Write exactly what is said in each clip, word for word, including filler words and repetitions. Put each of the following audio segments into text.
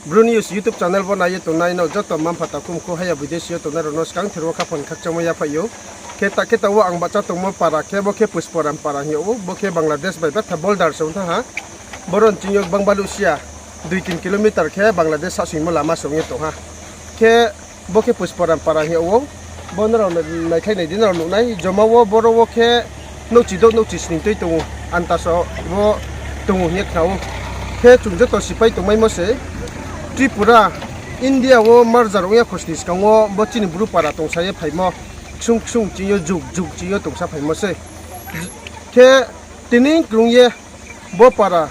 Bru News YouTube channel bo nai ye tongnai no joto mma-mpha, takhu mkhu, haya bidesi yo tongnai rao no skangther wo khaphang khakchangmo yaphaih ou. Khe ta khe taoh wo ang bahcha tongmo para khe bo khe Pusporam para hing yag ou, bo khe Bangladesh bai betha border se ong thanng ha. Boro ni ching yo gbang baluh si ya, dui tin kilometer khe Bangladesh sahsoingmo lama se ong ye tong ha. Khe bo khe Pusporam para hing yag ou. Bo nrao naikhlai nai di, nrao nuh nai. Joma wo boro wo khe nouhchi douh nouhchi sning tui tong ou, antaso wo tong ou hing ye khna ou. Khe chung joto sipai tongmaimo se, Tripura, India wo merger ong ya khosni skang wo bo chini Bru para tongsa ye phaimo, ksung ksung ching yo, jug jug ching yo tongsa phaimo se. Khe tini krung ye bo para,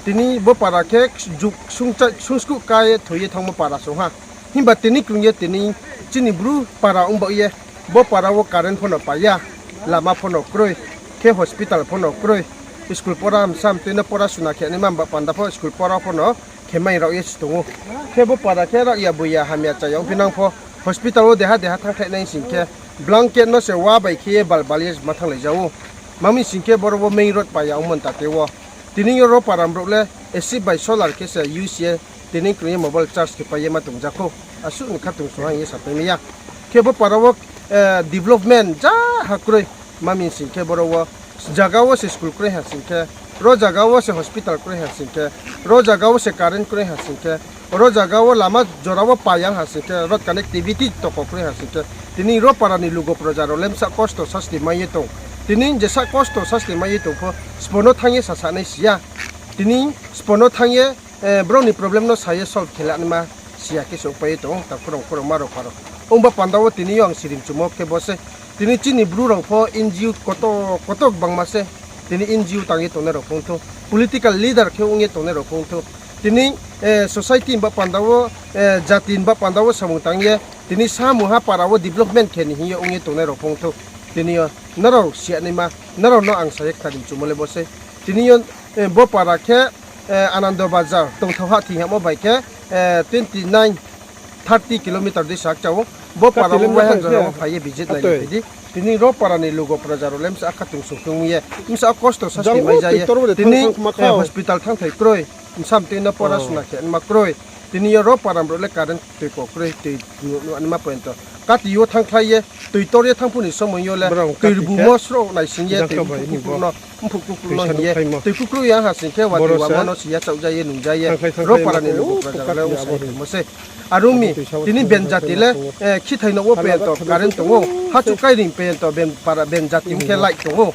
tini bo para khe jug ksung cha-, ksung skuh ka ye thoi ye thanngmo para se ong ha. Himba tini krung ye tini chini Bru para ong baoh ye, bo para wo current pho no pai ya, lama pho no kroi, khe hospital pho no kroi, school pora msa mtui no pora suna khe naima ba panda pho school pora pho no khe mai rao ye se tong ou. Khe bo para khe rao ya boi ya hamya cha ya ongphi nang pho, hospital wo deha deha thanngkhlai nai sing khe, blanket no se wa bai khe ye bal bal ye ma thannglai ja ou. Ma mi sing khe boro wo main road pai ya ongmo ntate wo. Tini yo ro para brouh le acid bai solar khe se use ye, tini krung ye mobile charge khe pai ye ma tong ja khou. Asuh ni khatung suha hing ye sapai mai ya. Khe bo para wo, eh, development ja ha kroi. Ma mi sing khe boro wo, jaga wo se school kroi ha sing khe, ro jaga wo se hospital kroi ha sing khe, ro jaga wo se current kroi ha sing khe, ro jaga wo lama jora wo payang ha sing khe, road connectivity toko kroi ha sing khe, tini ro para ni lugo proja rao le bsa kosto sasti mai ye tong. Tini jesa kosto sasti mai ye tong pho, sbo no thanng ye sasa nai si ya. Tini sbo no thanng ye, eh, brao ni problem no sa ye solve khe la naima si ya khe se ongpai ye tong ou, takhu rao, khurao, ma rao, pha rao. Ongba panda wo tini yo ang sirimchumo khe bo se. Tini chini Bru rao pho N G O koto, koto gbangma se. Tini N G O tang ye tongnai rao pho ong thou, political leader khe ong ye tongnai rao pho ong thou, tini, eh, society ni ba panda wo, eh, jati ni ba panda wo samung tang ye, tini samung ha para wo development khe ni hing ye ong ye tongnai rao pho ong thou. Tini yo nrao si ya naima, nrao no ang sa ye khnari mchumo le bo se. Tini yo, eh, bo para khe, eh, Anando Bazar tongthao ha thing hamo bai khe, eh, twenty nine, thirty kilometer dei sak cha ou. Bo para wo waihang jora wo phai ye visit nai ni phai di. Tini ro para ni lugo proja rao le bsa khatung sung tong ye, bsa kosto sasti mai ja ye. Tini, eh, hospital thanngthai kroi, bsa mtui no pora suna khe naima kroi. Tini yo ro para brouh le current tui ko kroi, tui nu-, nu-, anima pointo. Kati yo thanngkhlai ye, tui tor ye thanng phuh ni somoi yo le, tui rbumo sroh naising ye, tui mphuk kukru no, mphuk kukru no hing ye, tui kukru ya ha sing khe, wati wama no si ya chaoh ja ye, nung ja ye, ro para ni lugo proja rao le ong sa ye mo se. Are ong mi, tini ben jati le, eh, khithai no wo pointo current tong ou, hachu kairing pointo ben para, ben jati ong khe light tong ou.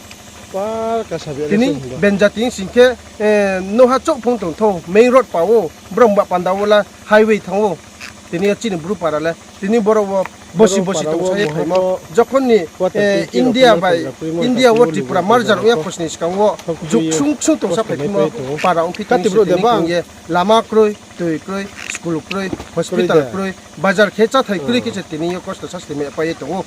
Tini ben jati ong sing khe, eh, nouha chouh phung tong thou, main road pa ou, brao ba panda wo la highway thanng ou. Tini yo chini Bru para le, tini boro wo bosi bosi tongsa ye phaimo. Jokhon ni, eh, India bai, India wo Tripura merger ong ya khosni skang wo, jug ksung ksung tongsa phai phimo para ongphi tong se tini krung ye, lama kroi, tui kroi, school kroi, hospital kroi, bazar khe cháthai kroi khe se tini yo kosto sasti mai pai ye tong ou.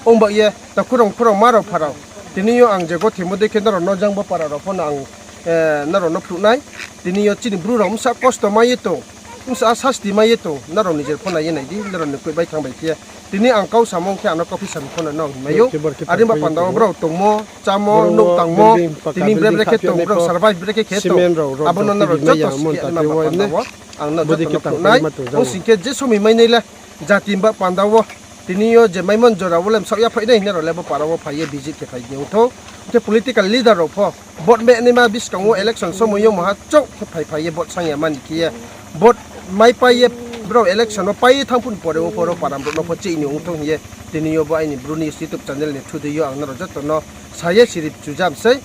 Ong ba ye, takhu rao, khurao, ma rao, pha rao. Tini yo ang je gothimo dei khe nrao no jang bo para rao pho no ang, eh, nrao no phnuh nai. Tini yo chini Bru rao bsa kosto mai ye tong, bsa sasti mai ye tong, nrao nijer pho nai ye nai di, nrao ni koi bai thanng bai khe. Tini ang kau samung khe ano kauphi sami pho no nang hingmai ou. Are ba panda wo brao tongmo, chámo, nouh tangmo, tini bre bre khe tong, brao survive bre khe khe tong. Abo no nrao joto si khe anima ba panda wo ang no joto no phnuh nai. Ong sing khe je somoi mai nai le, jati ba panda wo, tini yo je maimon jora wo le bsaoh ya phai nai hing nrao le bo para wo phai ye visit khe phai di ong thou. Khe political leader rao pho, vote me naima buskang wo election somoi yo maha chouh khe phai phai ye vote sang ya mani khe ye, vote maipai ye brao election wo pai ye thanng phuh ni pore wo pho ro para brouh no pho chini ong thou hing ye, tini yo bo aini Bru News YouTube channel ni through dei yo ang nrao joto no sa ye siri chujam sei.